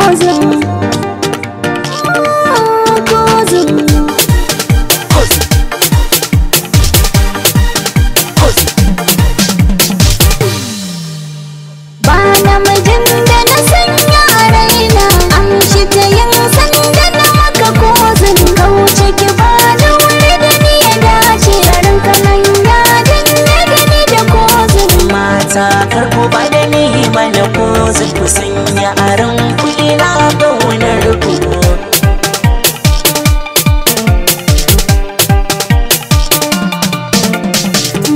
Kozin, kozin. Ba namijin da na sanya a raina, amshi ta yin sanda na maka kozin. Kauce ki ba da wuri da ni ya dace, garin kanan ya danne da ni da kozin. Mata karku ba da ni mana kozin, ku sanya aron kuɗi na ƙaunar ku.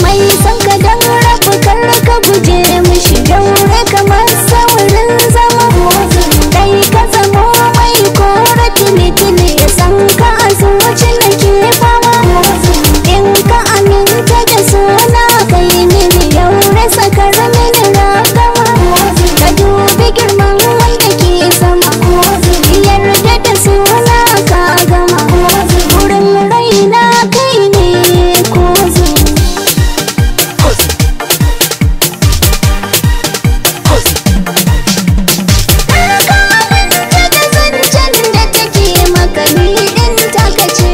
Mai son ka dan rabu kar ka guje mishi, daure kamar saurin zama. Kai ka zamo mai kora tili-tili, ya san ka a zuci nake fama. In ka aminta da suna kai mini, daure sakar mini ragama. Ka dubi girman wanda ke sama, yarda da suna ka gama. Wurin raina kai ne kozin. Karka aminta da zancen da take maka, ni ɗin taka ce.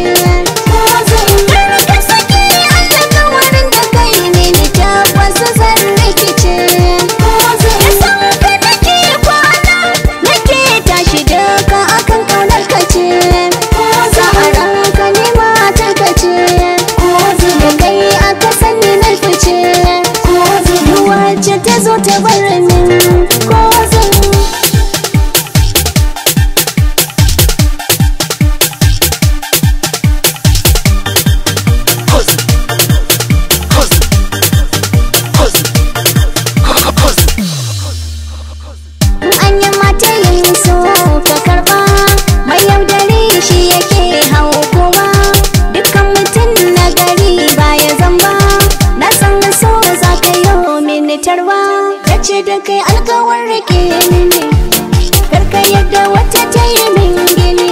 Karka sake alkawarin da kai mini, tabbas zan rikice. Da san ka nake kwana, nake tashi duka akan ƙaunar ka ce. Sa'aran ka ne matar ka ce, da kai aka sani na fice. Duk wacce ta zo ta bar min kozin. An yi mata yin so ka karba, mai yaudare shi yake hau kowa. Dukkan mutum na gari baya zamba, na san so za ka yi mini tarwa. Ta ce da kai alkawar rike mini, karka yadda wata ta yi min gini.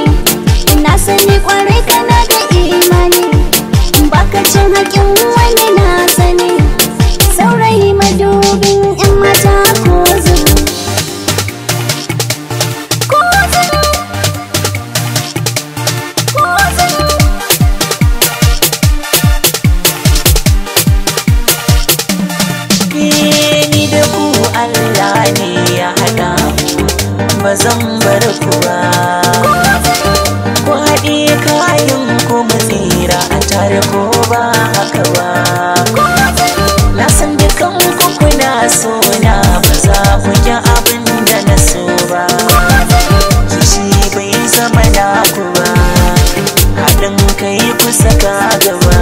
Na sani kwarai kana da imani, baka cin haƙin wani na sani. Saurayi madubin 'yan mata kozin. Kozin, kozin. Ni da ku Allah ne ya haɗa mu, ba zan bar ku ba. Ku haɗe kayan ku mu tsira a tare ko ba haka ba. Na san dukan ku kuna so na, ba za ku ƙi abin da na so ba. Kishi bai zama naku ba, haɗin kai ku saka gaba.